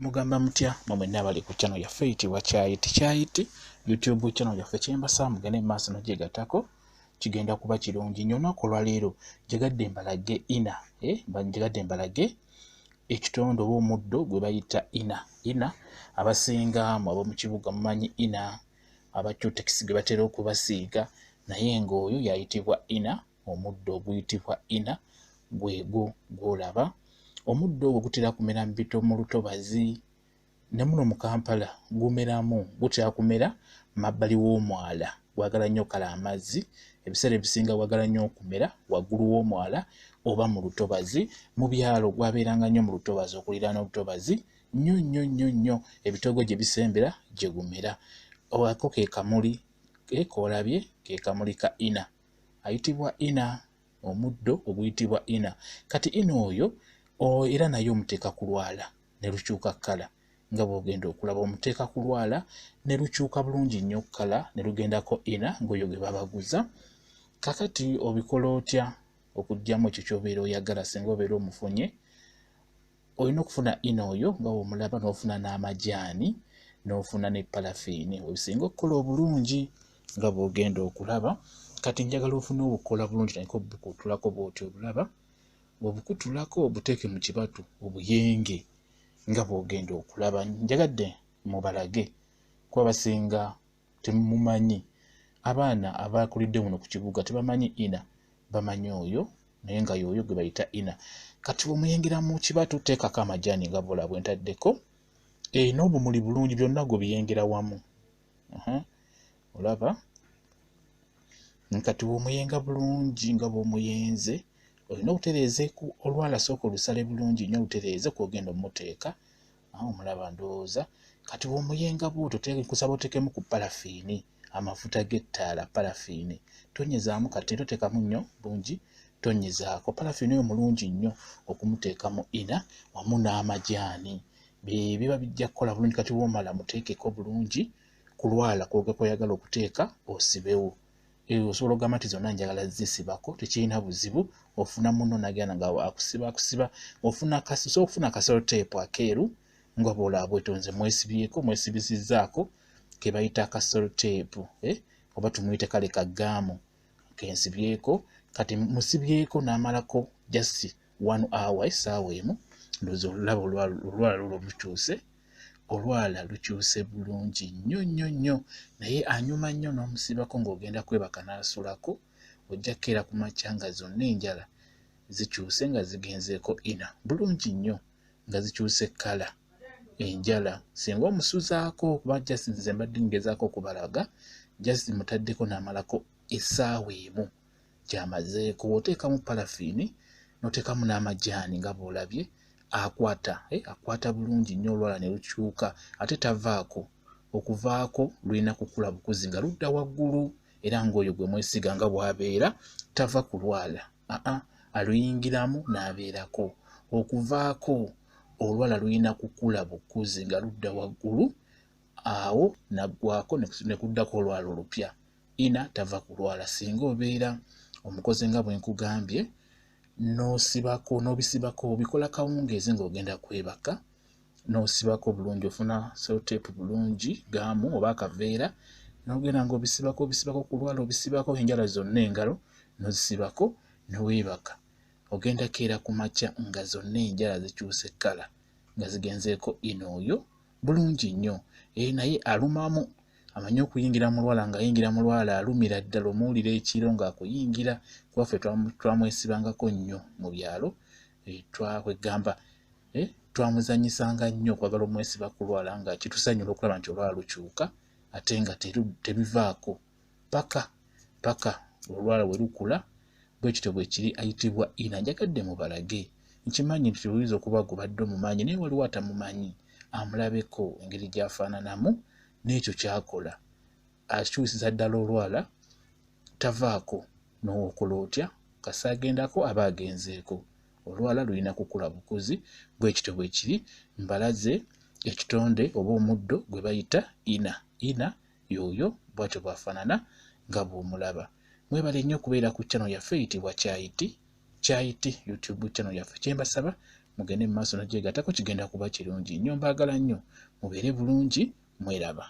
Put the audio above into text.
Mugamba mutya mwe mwenna abali ku channel yaffe eyitibwa Kyayiti Kyayiti YouTube channel yaffe? Kyembasaba mugende mu maaso n'ogyegattako, kigenda kuba kirungi nnyo. Olunaku olwaleero njagadde mbalage ina, njagadde mbalage ekitonde oba omuddo gwe bayita ina. Ina abasinga mu ab'omu kibuga mumanyi ina aba Cutex gwe batera okubasiiga, naye ng'oyo y'ayitibwa ina, omuddo oguyitibwa ina gwegwo gw'olaba. Omuddo ogwo gutera kumera mu bito mu lutobazi, ne muno mu Kampala gumeramu, gutera kumera mabbali w'omwala, gwagala nnyo kale amazzi, ebiseera ebisinga gwagala nnyo okumera waggulu w'omwala oba mu lutobazi. Mu byalo gwabeeranga nnyo mu lutobazi, okuliraana olutobazi nnyo nnyo nnyo nnyo, ebitoogo gye bisembera gye gumera. Ako ke kamuli k'olabye, ke kamuli ka ina, ayitibwa ina, omuddo oguyitibwa ina. Kati ina oyo era naye omuteeka ku lwala ne lukyuka kkala nga bw'ogenda okulaba, omuteeka ku lwala ne lukyuka bulungi nnyo kkala ne lugendako ina ng'oyo gwe babaguza. Kakati obikola otya okuggyamu ekyo ky'obeera oyagala? Singa obeera omufunye, olina okufuna ina oyo nga bw'omulaba, n'ofuna n'amajaani, n'ofuna ne palafiini, webisinga okukola obulungi nga bw'ogenda okulaba. Kati njagala ofune obukola bulungi, tandika obukutulako bw'otyo obulaba, bw'obukutulako obuteeke mu kibatu obuyenge nga bw'ogenda okulaba. Njagadde mubalage kuba basinga temumanyi, abaana abakulidde muno ku kibuga tebamanyi ina, bamanyi oyo naye nga y'oyo gwe bayita ina. Kati bw'omuyengera mu kibatu teekako amajaani nga bw'olaba bwe ntaddeko, n'obumuli bulungi byonna gwe biyengera wamu. Olaba kati bw'omuyenga bulungi nga bw'omuyenze, olina obutereeze olwala, sooka olusale bulungi nnyo olutereeze kw'ogenda omuteeka. Omulaba ndowooza. Kati bw'omuyenga bw'otyo, nkusaba oteekemu ku palafiini, amafuta g'ettaala, palafiini tonnyezaamu, kati toteekamu nnyo bungi, tonnyezaako. Palafiini oyo mulungi nnyo okumuteeka mu ina wamu n'amajaani, biba bijja kukola bulungi. Kati bw'omala muteekeko bulungi ku lwala kw'oyagala okuteeka, osibewo. Osobola okugamba nti zonna njagala zisibako, tekirina buzibu. Ofuna munno n'agenda nga akusiba akusiba, ofuna osobola okufuna akaseroteepu akeeru nga bw'olaba bwetonze, mwesibyeko, mwesibisizzaako ke bayita akaseroteepu, oba tumuyite kale kaggaamu kensibyeko. Kati musibyeko n'amalako just 1 hour, essaawa emu, ndowooza olaba olwala lulo lukyuse, olwala lukyuse bulungi nnyo nnyo nnyo, naye anyuma nnyo n'omusibako ng'ogenda kwebaka n'asulako. Ojja kukeera ku makya nga zonna enjala zikyuse nga zigenzeeko ina bulungi nnyo, nga zikyuse kkala enjala. Singa omusuzaako, kuba just nze mbadde ngezaako okubalaga, just mutaddeko n'amalako essaawa emu gy'amazeeko. Bw'oteekamu palafiini n'oteekamu n'amajaani nga bw'olabye, akwata akwata bulungi nnyo olwala ne lukyuka, ate tavaako. Okuvaako lulina kukula bukuzi nga ludda waggulu, era ng'oyo gwe mwesiga nga bw'abeera tava ku lwala, aluyingiramu n'abeerako. Okuvaako olwala lulina kukula bukuzi nga ludda waggulu, awo naggwako ne kuddako olwala olupya. Ina tava ku lwala. Singa obeera omukozi nga bwe nkugambye, n'osibako, n'obisibako, obikola kawungeezi ng'ogenda kwebaka, n'osibako bulungi, ofuna sellotape bulungi gaamu oba akaveera, n'ogenda ng'obisibako, obisibako ku lwala, obisibako enjala zonna, engalo n'ozisibako ne weebaka. Ogenda keera ku makya nga zonna enjala zikyuse kkala nga zigenzeeko ina oyo bulungi nnyo. Naye alumamu, amanyi okuyingira mu lwala, ng'ayingira mu lwala alumira ddala, omuwulira ekiro ng'akuyingira, kuba ffe twamwesibangako nnyo mu byalo, twakwegamba twamuzannyisanga nnyo okwagala omwesiba ku lwala, nga kitusanyula okulaba nti olwala lukyuka ate nga tebivaako paka paka olwala bwe lukula. Bwe kityo bwe kiri, ayitibwa ina. Njagadde mubalage, nkimanyi nti oyinza okuba gubadde omumanyi, naye waliwo atamumanyi, amulabeko engeri gy'afaananamu n'ekyo ky'akola, akyusiza ddala olwala, tavaako. N'okola otya kasa agendako aba agenzeeko, olwala lulina kukula bukuzi. Bwe kityo bwe kiri, mbalaze ekitonde oba omuddo gwe bayita ina. Ina y'oyo bw'atyo bw'afaanana nga bw'omulaba. Mwebale nnyo okubeera ku channel yaffe eyitibwa Kyayiti Kyayiti YouTube channel yaffe. Kyembasaba Mugende mu maaso nogyegattako, kigenda kuba kirungi nnyo. Mbaagala nnyo, mubeere bulungi, mweraba.